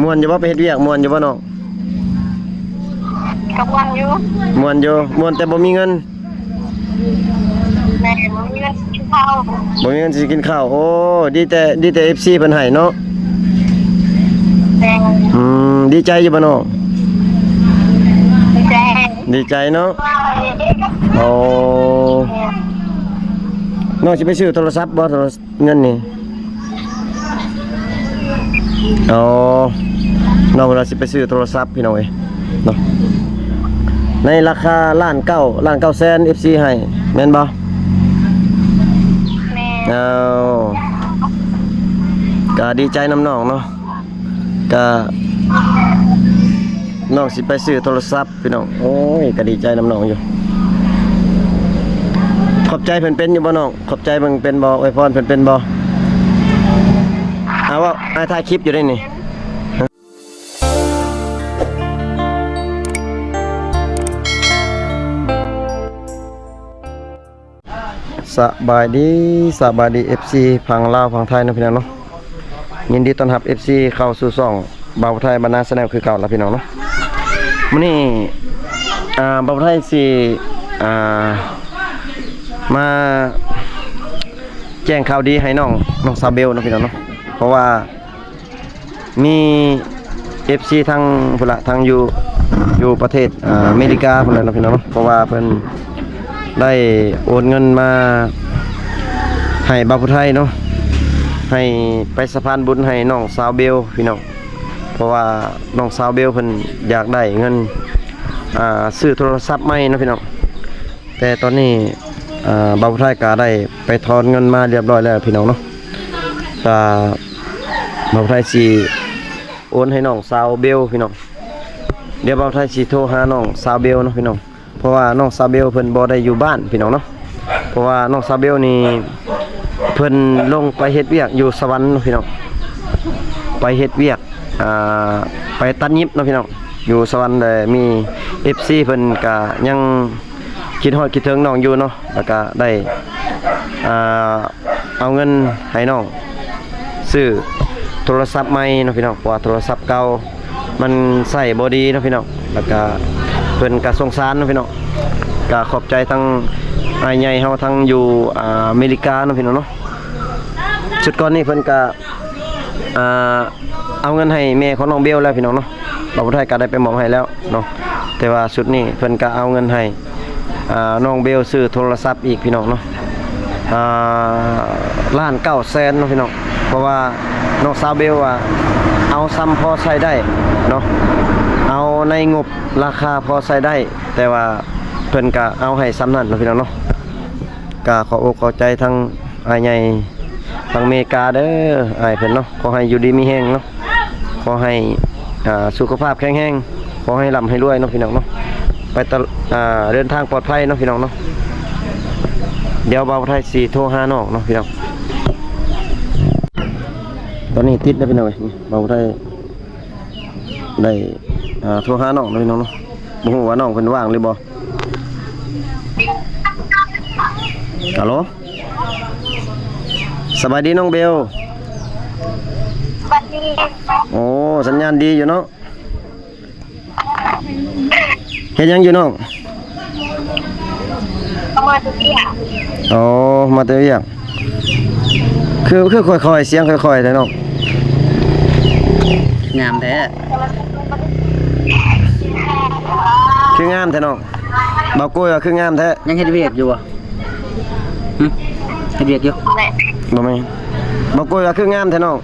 ມ່ວນຢູ່ບໍ່? ໄປເຮັດວຽກມ່ວນຢູ່ບໍ່ນ້ອງ? ກໍມ່ວນຢູ່. ມ່ວນຢູ່ ມ່ວນແຕ່ບໍ່ມີເງິນ. ແມ່ນ ບໍ່ມີເງິນຊິກິນເຂົ້າ. ບໍ່ມີເງິນຊິກິນເຂົ້າ. ໂອ້ ດີແຕ່ ດີແຕ່ເອັຟຊີເພິ່ນໃຫ້ເນາະ. ແມ່ນ. ອືມ ດີໃຈຢູ່ບໍ່ນ້ອງ? ດີໃຈ. ດີໃຈເນາະ. ໂອ້ ແມ່ນ. ນ້ອງຊິໄປຊື້ໂທລະສັບບໍ່? ໂທລະ ເງິນນີ້. ອໍ ນ້ອງວ່າຊິໄປຊື້ໂທລະສັບພີ່ນ້ອງເອີຍເນາະ ໃນລາຄາລ້ານເກົ້າ ລ້ານເກົ້າແສນ ເອັຟຊີໃຫ້ ແມ່ນບໍ່? ແມ່ນ. ເອົາ ກະດີໃຈນຳນ້ອງເນາະ ກະ ນ້ອງຊິໄປຊື້ໂທລະສັບ ພີ່ນ້ອງ. ໂອ້ຍ ກະດີໃຈນຳນ້ອງຢູ່. ຂອບໃຈເພິ່ນເປັນຢູ່ບໍ່ນ້ອງ? ຂອບໃຈເພິ່ນເປັນບໍ່? ອວຍພອນເພິ່ນເປັນບໍ່? ເອົາ ເວົ້າ ອ້າຍຖ່າຍຄລິບຢູ່ເດ້ນີ້. ສະບາຍດີ ສະບາຍດີ ເອັຟຊີ ຝັ່ງລາວຝັ່ງໄທເນາະ ພີ່ນ້ອງເນາະ. ຍິນດີຕ້ອນຮັບ ເອັຟຊີ ເຂົ້າສູ່ຊ່ອງບ່າວໄທບ້ານນາ Channel ຄືເກົ່າລະ ພີ່ນ້ອງເນາະ. ມື້ນີ້ ອ່າ ບ່າວໄທຊິ ອ່າ ມາແຈ້ງຂ່າວດີໃຫ້ນ້ອງ ນ້ອງສາວເບວເນາະ ພີ່ນ້ອງເນາະ. ເພາະວ່າ ມີເອັຟຊີທາງພຸ້ນລະ ທາງຢູ່ ຢູ່ປະເທດ ອ່າ ອາເມລິກາພຸ້ນລະເນາະ ພີ່ນ້ອງເນາະ. ເພາະວ່າເພິ່ນໄດ້ໂອນເງິນມາໃຫ້ບ່າວຜູ້ໄທເນາະ ໃຫ້ໄປສະພານບຸນໃຫ້ນ້ອງສາວເບວ ພີ່ນ້ອງ. ເພາະວ່ານ້ອງສາວເບວເພິ່ນຢາກໄດ້ເງິນ ອ່າ ຊື້ໂທລະສັບໃໝ່ເນາະ ພີ່ນ້ອງ. ແຕ່ຕອນນີ້ ອ່າ ບ່າວຜູ້ໄທກະໄດ້ໄປຖອນເງິນມາລຽບຮ້ອຍແລ້ວ ພີ່ນ້ອງເນາະ. ກະບ່າວຜູ້ໄທຊິໂອນໃຫ້ນ້ອງສາວເບວ ພີ່ນ້ອງ. ດຽວບ່າວຜູ້ໄທຊິໂທຫານ້ອງສາວເບວເນາະ ພີ່ນ້ອງ. ເພາະວ່ານ້ອງສາວເບວເພິ່ນບໍ່ໄດ້ຢູ່ບ້ານ ພີ່ນ້ອງເນາະ. ເພາະວ່ານ້ອງສາວເບວນີ້ເພິ່ນລົງໄປເຮັດວຽກຢູ່ສະຫວັນເນາະ ພີ່ນ້ອງ. ໄປເຮັດວຽກ ອ່າ ໄປຕັດຫຍິບເນາະ ພີ່ນ້ອງ ຢູ່ສະຫວັນ. ແລະ ມີເອັຟຊີເພິ່ນກະຍັງ ຄິດຮອດຄິດເຖິງນ້ອງຢູ່ເນາະ ແລ້ວກະໄດ້ ອ່າ ເອົາເງິນໃຫ້ນ້ອງຊື້ໂທລະສັບໃໝ່ເນາະ ພີ່ນ້ອງ. ເພາະວ່າໂທລະສັບເກົ່າມັນໃຊ້ບໍ່ດີເນາະ ພີ່ນ້ອງ. ແລ້ວກະເພິ່ນກະສົງສານເນາະ ພີ່ນ້ອງ. ກະຂອບໃຈທັງອ້າຍໃຫຍ່ເຮົາ ທັງຢູ່ ອ່າ ອາເມລິກາເນາະ ພີ່ນ້ອງເນາະ. ຊຸດກ່ອນນີ້ເພິ່ນກະ ອ່າ ເອົາເງິນໃຫ້ແມ່ຂອງນ້ອງເບວແລ້ວ ພີ່ນ້ອງເນາະ. ບ່າວຜູ້ໄທກໍໄດ້ໄປມອບໃຫ້ແລ້ວເນາະ. ແຕ່ວ່າຊຸດນີ້ເພິ່ນກໍເອົາເງິນໃຫ້ ອ່າ ນ້ອງເບວຊື້ໂທລະສັບອີກ ພີ່ນ້ອງເນາະ. ອ່າ ລ້ານເກົ້າແສນເນາະ ພີ່ນ້ອງ. ເພາະວ່ານ້ອງສາວເບວວ່າ ເອົາສ່ຳພໍໃຊ້ໄດ້ເນາະ, ເອົາໃນງົບລາຄາພໍໃຊ້ໄດ້, ແຕ່ວ່າເພິ່ນກະເອົາໃຫ້ສ່ຳນັ້ນເນາະ ພີ່ນ້ອງເນາະ. ກະຂໍອົກຂອບໃຈທັງ ອ້າຍໃຫຍ່ທາງເມກາເດີ ອ້າຍເພິ່ນເນາະ. ຂໍໃຫ້ຢູ່ດີມີແຮງເນາະ, ຂໍໃຫ້ ອ່າ ສຸຂະພາບແຂງແຮງ, ຂໍໃຫ້ລ່ຳໃຫ້ລວຍເນາະ ພີ່ນ້ອງເນາະ. ໄປຕະ ອ່າ ເດີນທາງປອດໄພເນາະ ພີ່ນ້ອງເນາະ. ດຽວບ່າວໄທຊິໂທຫານ້ອງເນາະ ພີ່ນ້ອງ. ຕອນນີ້ຕິດແລ້ວ ພີ່ນ້ອງເອີຍ. ບ່າວໄທໄດ້ ອ່າ ໂທຫານ້ອງເນາະ ພີ່ນ້ອງເນາະ. ບໍ່ຮູ້ວ່ານ້ອງເພິ່ນວ່າງຫຼືບໍ່. ຮັລໂຫຼ ສະບາຍດີນ້ອງເບວ. ສະບາຍດີ. ໂອ້ ສັນຍານດີຢູ່ເນາະ. ເຮັດຫຍັງຢູ່ນ້ອງ? ມາແຕ່ວຽກ. ໂອ້ ມາແຕ່ວຽກ. ຄື ຄືຄ່ອຍໆ ສຽງຄ່ອຍໆແທ້ນ້ອງ. ງາມແທ້. ຄືງາມແທ້ນ້ອງ. ບ່າວໂກ້ຍວ່າຄືງາມແທ້. ຍັງເຮັດວຽກຢູ່ບໍ່? ຫຶ? ເຮັດວຽກຢູ່? ບໍ່ແມ່ນ. ບ່າວໂກ້ຍວ່າຄືງາມແທ້ນ້ອງ.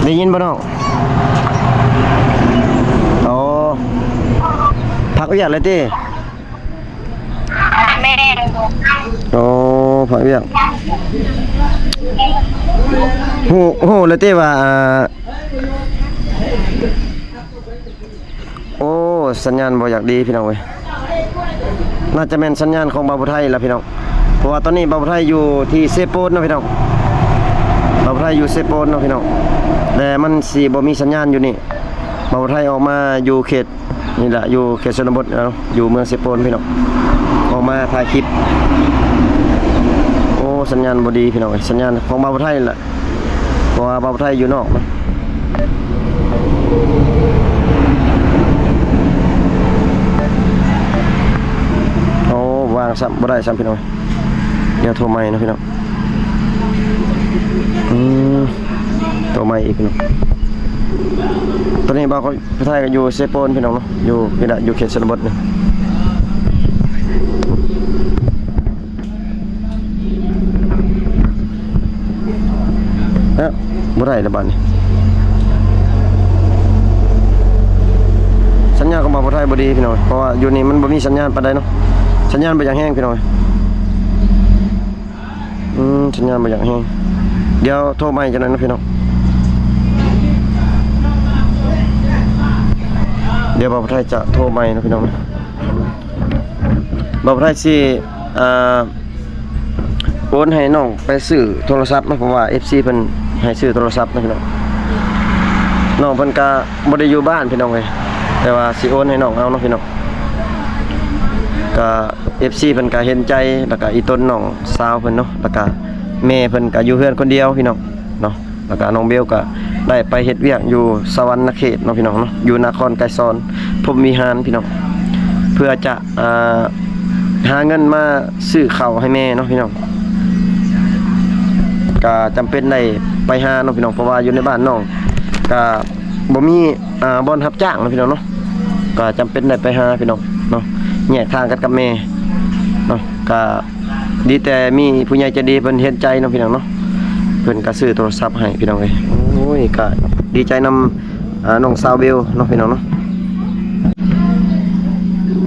ໄດ້ຍິນບໍ່ນ້ອງ? ໂອ້ ພັກວຽກແລ້ວຕິ? ແມ່ນ. ໂອ້ ພັກວຽກ. ຮູ້ ຮູ້ແລ້ວຕິວ່າ ອ່າ ໂອ້ ສັນຍານບໍ່ຢາກດີ ພີ່ນ້ອງເອີຍ. ໜ້າຈະແມ່ນສັນຍານຂອງບ່າວຜູ້ໄທລະ ພີ່ນ້ອງ. ເພາະວ່າຕອນນີ້ບ່າວຜູ້ໄທຢູ່ທີ່ເຊໂປນເນາະ ພີ່ນ້ອງ. ບ່າວຜູ້ໄທຢູ່ເຊໂປນເນາະ ພີ່ນ້ອງ. ແຕ່ມັນຊິບໍ່ມີສັນຍານຢູ່ນີ້. ບ່າວຜູ້ໄທອອກມາຢູ່ເຂດ ນີ້ລະ ຢູ່ເຂດຊົນນະບົດເນາະ ຢູ່ເມືອງເຊໂປນ ພີ່ນ້ອງ. ອອກມາຖ່າຍຄລິບ ສັນຍານບໍ່ດີພີ່ນ້ອງເອີຍ, ສັນຍານຂອງບ່າວຜູ້ໄທແຫຼະ ເພາະວ່າບ່າວຜູ້ໄທຢູ່ນອກເນາະ. ໂອ້ ວ່າງຊ້ຳ ບໍ່ໄດ້ຊ້ຳພີ່ນ້ອງ, ດຽວໂທໃໝ່ເນາະພີ່ນ້ອງ. ອືມ ໂທໃໝ່ອີກເນາະ. ຕອນນີ້ບ່າວຜູ້ໄທກໍຢູ່ເຊໂປນພີ່ນ້ອງເນາະ, ຢູ່ນີ້ແຫຼະ ຢູ່ເຂດຊົນນະບົດນີ້. ເອີ ບໍ່ໄດ້ລະບາດນີ້. ສັນຍານຂອງບ່າວຜູ້ໄທບໍ່ດີພີ່ນ້ອງ, ເພາະວ່າຢູ່ນີ້ມັນບໍ່ມີສັນຍານປານໃດເນາະ, ສັນຍານບໍ່ຢາກແຮງພີ່ນ້ອງ. ອືມ ສັນຍານບໍ່ຢາກແຮງ, ດຽວໂທໃໝ່ຈັກໜ້ອຍເນາະພີ່ນ້ອງ. ດຽວບ່າວຜູ້ໄທຈະໂທໃໝ່ເນາະພີ່ນ້ອງ. ບ່າວຜູ້ໄທຊິ ອ່າ ໂອນໃຫ້ນ້ອງໄປຊື້ໂທລະສັບເນາະ, ເພາະວ່າເອັຟຊີເພິ່ນໃຫ້ຊື້ໂທລະສັບເນາະພີ່ນ້ອງ. ນ້ອງເພິ່ນກະບໍ່ໄດ້ຢູ່ບ້ານພີ່ນ້ອງເອີຍ, ແຕ່ວ່າຊິໂອນໃຫ້ນ້ອງເອົາເນາະພີ່ນ້ອງ. ກະເອັຟຊີເພິ່ນກະເຫັນໃຈ, ແລ້ວກະອີ່ຕົນນ້ອງສາວເພິ່ນເນາະ, ແລ້ວກະແມ່ເພິ່ນກະຢູ່ເຮືອນຄົນດຽວພີ່ນ້ອງເນາະ. ແລ້ວກະນ້ອງເບວກໍໄດ້ໄປເຮັດວຽກຢູ່ສະຫວັນນະເຂດເນາະພີ່ນ້ອງເນາະ, ຢູ່ນະຄອນໄກສອນພົມວິຫານພີ່ນ້ອງ, ເພື່ອຈະ ອ່າ ຫາເງິນມາຊື້ເຂົ້າໃຫ້ແມ່ເນາະພີ່ນ້ອງ. ກໍຈຳເປັນໄດ້ໄປຫາເນາະພີ່ນ້ອງ, ເພາະວ່າຢູ່ໃນບ້ານນ້ອງກໍບໍ່ມີ ອ່າ ບ່ອນຮັບຈ້າງເນາະພີ່ນ້ອງເນາະ, ກໍຈຳເປັນໄດ້ໄປຫາພີ່ນ້ອງເນາະ, ແຍກທາງກັນກັບແມ່ເນາະ. ກໍ ດີແຕ່ມີຜູ້ໃຫຍ່ໃຈດີເພິ່ນເຫັນໃຈເນາະພີ່ນ້ອງເນາະ, ເພິ່ນກໍຊື້ໂທລະສັບໃຫ້ພີ່ນ້ອງເອີຍ. ໂອ້ຍ ກໍດີໃຈນຳ ອ່າ ນ້ອງສາວເບວເນາະພີ່ນ້ອງເນາະ.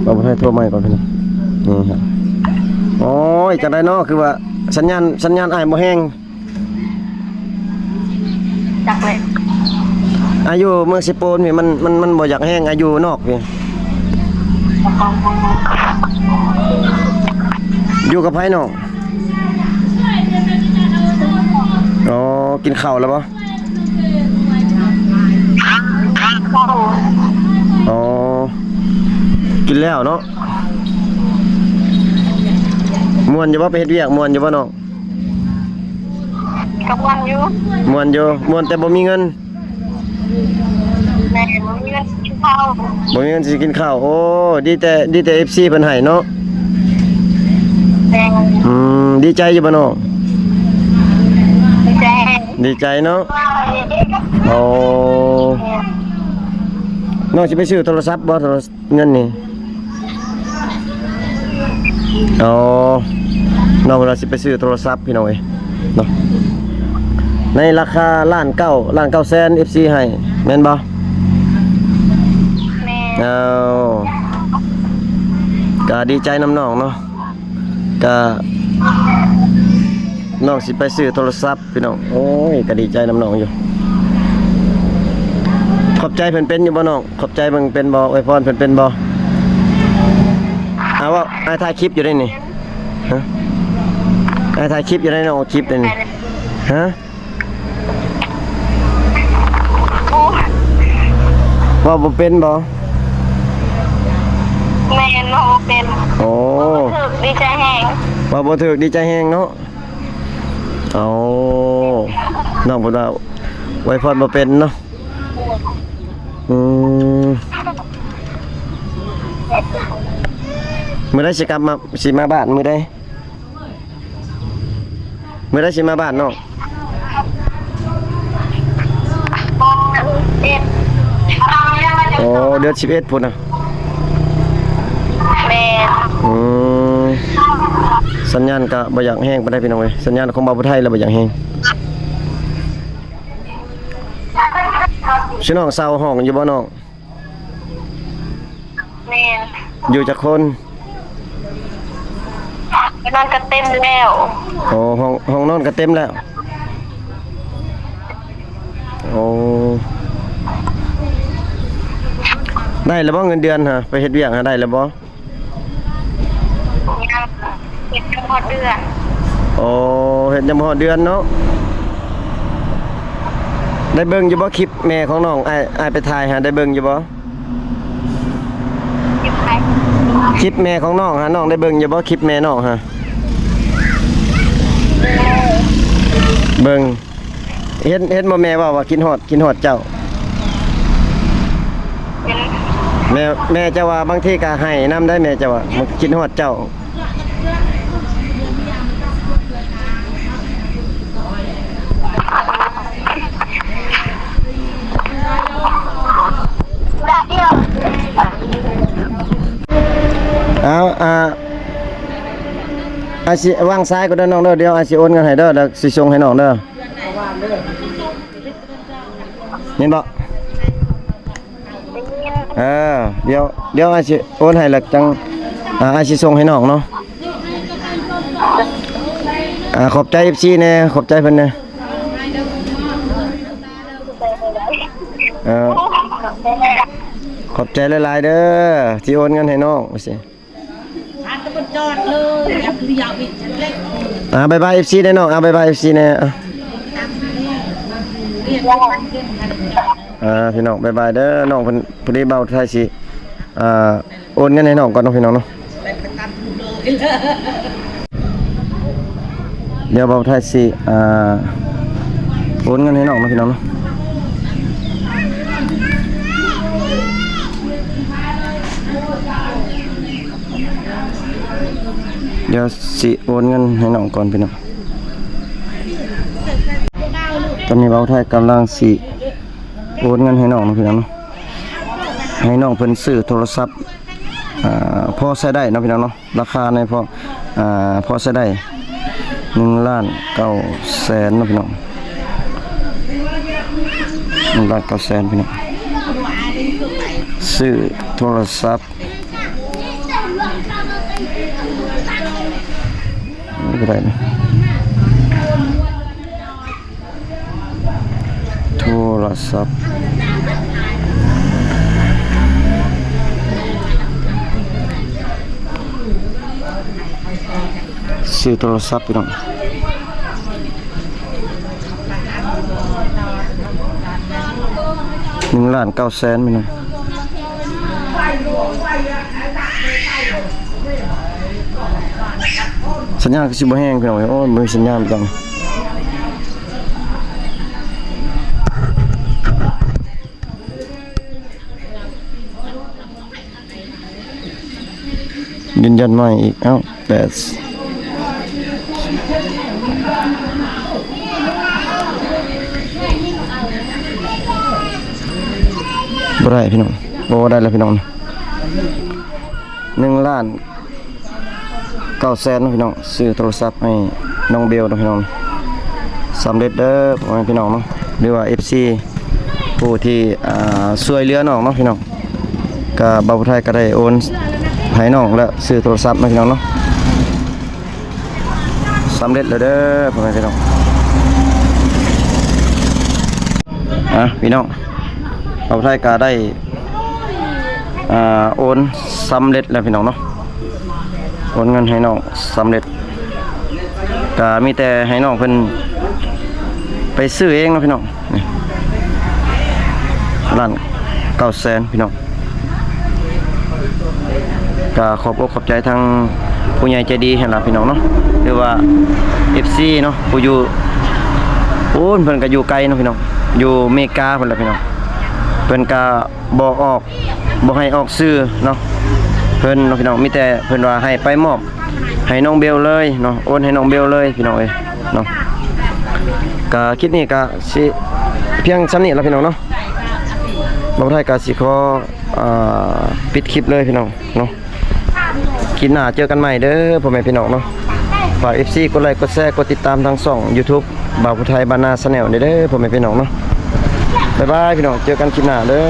ເອົາໄປໂທໃໝ່ກ່ອນພີ່ນ້ອງ. ນີ້ຮະ ໂອ້ຍ ຈັ່ງໃດເນາະ, ຄືວ່າສັນຍານ ສັນຍານອ້າຍບໍ່ແຮງ. ຈັກແຫຼະ ອາ ຢູ່ເມືອງເຊໂປນນີ້ ມັນ ມັນ ມັນບໍ່ຢາກແຮງ ອາ ຢູ່ນອກນີ້. ຢູ່ກັບໃຜນ້ອງ? ອໍ ກິນເຂົ້າແລ້ວບໍ່? ອໍ ກິນແລ້ວເນາະ. ມ່ວນຢູ່ບໍ່ ໄປເຮັດວຽກ ມ່ວນຢູ່ບໍ່ນ້ອງ? ກໍມ່ວນຢູ່ ມ່ວນຢູ່ ມ່ວນແຕ່ບໍ່ມີເງິນ. ແມ່ນ ບໍ່ມີເງິນຊິກິນເຂົ້າ ບໍ່ມີເງິນຊິກິນເຂົ້າ. ໂອ້ ດີແຕ່ ດີແຕ່ເອັຟຊີເພິ່ນໃຫ້ເນາະ. ແມ່ນ ອືມ ດີໃຈຢູ່ບໍ່ນ້ອງ? ດີໃຈ ດີໃຈເນາະ. ໂອ້ ແມ່ນ ນ້ອງຊິໄປຊື້ໂທລະສັບບໍ່? ໂທລະສັບ ເງິນນີ້. ອໍ ນ້ອງເພິ່ນວ່າຊິໄປຊື້ໂທລະສັບພີ່ນ້ອງເອີຍເນາະ, ໃນລາຄາລ້ານເກົ້າ ລ້ານເກົ້າແສນ ເອັຟຊີໃຫ້ ແມ່ນບໍ່? ແມ່ນ ເອົາ ກະດີໃຈນຳນ້ອງເນາະ, ກະນ້ອງຊິໄປຊື້ໂທລະສັບ ພີ່ນ້ອງ. ໂອ້ຍ ກໍດີໃຈນຳນ້ອງຢູ່. ຂອບໃຈເພິ່ນເປັນຢູ່ບໍ່ນ້ອງ? ຂອບໃຈເພິ່ນເປັນບໍ່? ອວຍພອນເພິ່ນເປັນບໍ່? ອາ ເວົ້າ ອ້າຍຖ່າຍຄລິບຢູ່ເດ້ນີ້. ຮະ? ອ້າຍຖ່າຍຄລິບຢູ່ເດ້ນ້ອງ, ເອົາຄລິບເດ້ນີ້. ຮະ? ໂອ້ຍ ເວົ້າບໍ່ເປັນບໍ່? ແມ່ນ ເວົ້າບໍ່ເປັນ. ໂອ້ ເວົ້າບໍ່ຖືກ ດີໃຈແຮງ ເວົ້າບໍ່ຖືກ ດີໃຈແຮງເນາະ. ເອົາ ນ້ອງເພິ່ນວ່າອວຍພອນບໍ່ເປັນເນາະ. ອືມ ມື້ໃດຊິກັບມາ ຊິມາບ້ານມື້ໃດ? ມື້ໃດຊິມາບ້ານນ້ອງ? ໂອ້ ເດືອນສິບເອັດພຸ້ນນະ. ແມ່ນ ອືມ ສັນຍານກະບໍ່ຢາກແຮງປານໃດ ພີ່ນ້ອງເອີຍ, ສັນຍານຂອງບ່າວຜູ້ໄທລະບໍ່ຢາກແຮງ. ຊິນ້ອງເຊົ່າຫ້ອງຢູ່ບໍ່ນ້ອງ? ແມ່ນ ຢູ່ຈັກຄົນ? ນອນກໍເຕັມແລ້ວ. ໂອ້ ຫ້ອງ ຫ້ອງນອນກໍເຕັມແລ້ວ. ໂອ້ ໄດ້ແລ້ວບໍ່ເງິນເດືອນຫະ? ໄປເຮັດວຽກຫາໄດ້ແລ້ວບໍ່? ຍັງ ເຮັດຍັງບໍ່ຮອດເດືອນ. ໂອ້ ເຮັດຍັງບໍ່ຮອດເດືອນເນາະ. ໄດ້ເບິ່ງຢູ່ບໍ່ຄລິບແມ່ຂອງນ້ອງ? ອ້າຍ ອ້າຍໄປຖ່າຍຫາ ໄດ້ເບິ່ງຢູ່ບໍ່? ຄລິບໃຜ? ຄລິບແມ່ຂອງນ້ອງຫາ ນ້ອງໄດ້ເບິ່ງຢູ່ບໍ່ ຄລິບແມ່ນ້ອງຫາ? ເບິ່ງ ເບິ່ງ ເຫັນ ເຫັນບໍ່ແມ່ເວົ້າວ່າຄິດຮອດ ຄິດຮອດເຈົ້າ? ແມ່ ແມ່ເຈົ້າວ່າບາງທີກໍໄຫ້ນຳໄດ໋ ແມ່ເຈົ້າວ່າຄິດຮອດເຈົ້າ. ເອົາ ອ່າ ອ້າຍຊິວາງສາຍກ່ອນເດີນ້ອງເດີ ດຽວອ້າຍຊິໂອນເງິນໃຫ້ເດີ ແລ້ວຊິສົ່ງໃຫ້ນ້ອງເດີ. ເຫັນບໍ່? ເອີ ດຽວ ດຽວອ້າຍຊິໂອນໃຫ້ ແລ້ວຈັ່ງ ອ່າ ອ້າຍຊິສົ່ງໃຫ້ນ້ອງເນາະ. ອ່າ ຂອບໃຈເອັຟຊີແດ່ ຂອບໃຈເພິ່ນແດ່. ເອີ ຂອບໃຈຫຼາຍໆເດີ ທີ່ໂອນເງິນໃຫ້ນ້ອງວ່າຊີ້. ອ່າ ບາຍບາຍເອັຟຊີແດ່ນ້ອງ ອ່າ ບາຍບາຍເອັຟຊີແດ່ ອ່າ ອ່າ ພີ່ນ້ອງ ບາຍບາຍເດີນ້ອງເພິ່ນ. ພໍດີບ່າວໄທຊິ ອ່າ ໂອນເງິນໃຫ້ນ້ອງກ່ອນເນາະ ພີ່ນ້ອງເນາະ. ດຽວບ່າວໄທຊິ ອ່າ ໂອນເງິນໃຫ້ນ້ອງເນາະ ພີ່ນ້ອງເນາະ. ດຽວຊິໂອນເງິນໃຫ້ນ້ອງກ່ອນ ພີ່ນ້ອງ. ຕອນນີ້ບ່າວໄທກຳລັງຊິໂອນເງິນໃຫ້ນ້ອງເນາະ ພີ່ນ້ອງເນາະ. ໃຫ້ນ້ອງເພິ່ນຊື້ໂທລະສັບ ອ່າ ພໍໃຊ້ໄດ້ເນາະ ພີ່ນ້ອງເນາະ. ລາຄາໃນພໍ ອ່າ ພໍໃຊ້ໄດ້ ໜຶ່ງລ້ານເກົ້າແສນເນາະ ພີ່ນ້ອງ ໜຶ່ງລ້ານເກົ້າແສນ ພີ່ນ້ອງ. ຊື້ໂທລະສັບ ບໍ່ໄດ້ນະ. ໂທລະສັບ ຊື້ໂທລະສັບ ພີ່ນ້ອງ ໜຶ່ງລ້ານເກົ້າແສນ ພີ່ນ້ອງ. ສັນຍານກໍຊິບໍ່ແຮງ ພີ່ນ້ອງເອີຍ ໂອ້ຍ ບໍ່ມີສັນຍານຈັ່ງ. ຢືນຢັນໃໝ່ອີກ ເອົ້າ ແປດ ບໍ່ໄດ້ ພີ່ນ້ອງ ບໍ່ໄດ້ແລ້ວ ພີ່ນ້ອງ. ໜຶ່ງລ້ານເກົ້າແສນເນາະ ພີ່ນ້ອງ ຊື້ໂທລະສັບໃຫ້ນ້ອງເບວເນາະ ພີ່ນ້ອງ. ສຳເລັດເດີພໍ່ແມ່ພີ່ນ້ອງເນາະ ຫຼືວ່າເອັຟຊີຜູ້ທີ່ ອ່າ ຊ່ວຍເຫຼືອນ້ອງເນາະ ພີ່ນ້ອງ. ກະບ່າວຜູ້ໄທກໍໄດ້ໂອນໃຫ້ນ້ອງ ແລະ ຊື້ໂທລະສັບເນາະ ພີ່ນ້ອງເນາະ. ສຳເລັດແລ້ວເດີພໍ່ແມ່ພີ່ນ້ອງ. ອ່ະ ພີ່ນ້ອງ ບ່າວໄທກໍໄດ້ ອ່າ ໂອນສຳເລັດແລ້ວ ພີ່ນ້ອງເນາະ. ໂອນເງິນໃຫ້ນ້ອງສຳເລັດ ກໍມີແຕ່ໃຫ້ນ້ອງເພິ່ນໄປຊື້ເອງເນາະ ພີ່ນ້ອງ. ນີ້ ລ້ານເກົ້າແສນ ພີ່ນ້ອງ. ກໍຂອບອົກຂອບໃຈທາງຜູ້ໃຫຍ່ໃຈດີຫັ້ນລະ ພີ່ນ້ອງເນາະ ຫຼືວ່າເອັຟຊີເນາະ ຜູ້ຢູ່ພຸ້ນ ເພິ່ນກໍຢູ່ໄກເນາະ ພີ່ນ້ອງ ຢູ່ເມກາພຸ້ນລະ ພີ່ນ້ອງ. ເພິ່ນກໍບໍ່ອອກ ບໍ່ໃຫ້ອອກຊື່ເນາະ ເພິ່ນເນາະ ພີ່ນ້ອງ. ມີແຕ່ເພິ່ນວ່າໃຫ້ໄປມອບໃຫ້ນ້ອງເບວເລີຍເນາະ ໂອນໃຫ້ນ້ອງເບວເລີຍ ພີ່ນ້ອງເອີຍເນາະ. ກໍຄລິບນີ້ກໍຊິພຽງສ່ຳນີ້ລະ ພີ່ນ້ອງເນາະ. ບ່າວໄທກໍຊິຂໍ ອ່າ ປິດຄລິບເລີຍ ພີ່ນ້ອງເນາະ. ຄລິບໜ້າເຈີກັນໃໝ່ເດີພໍ່ແມ່ພີ່ນ້ອງເນາະ. ຝາກເອັຟຊີກົດໄລກົດແຊ ກົດຕິດຕາມທາງຊ່ອງຢູທູບ ບ່າວຜູ້ໄທບ້ານນາແຊນແນວນີ້ເດີພໍ່ແມ່ພີ່ນ້ອງເນາະ. ບາຍບາຍ ພີ່ນ້ອງ ເຈີກັນຄລິບໜ້າເດີ.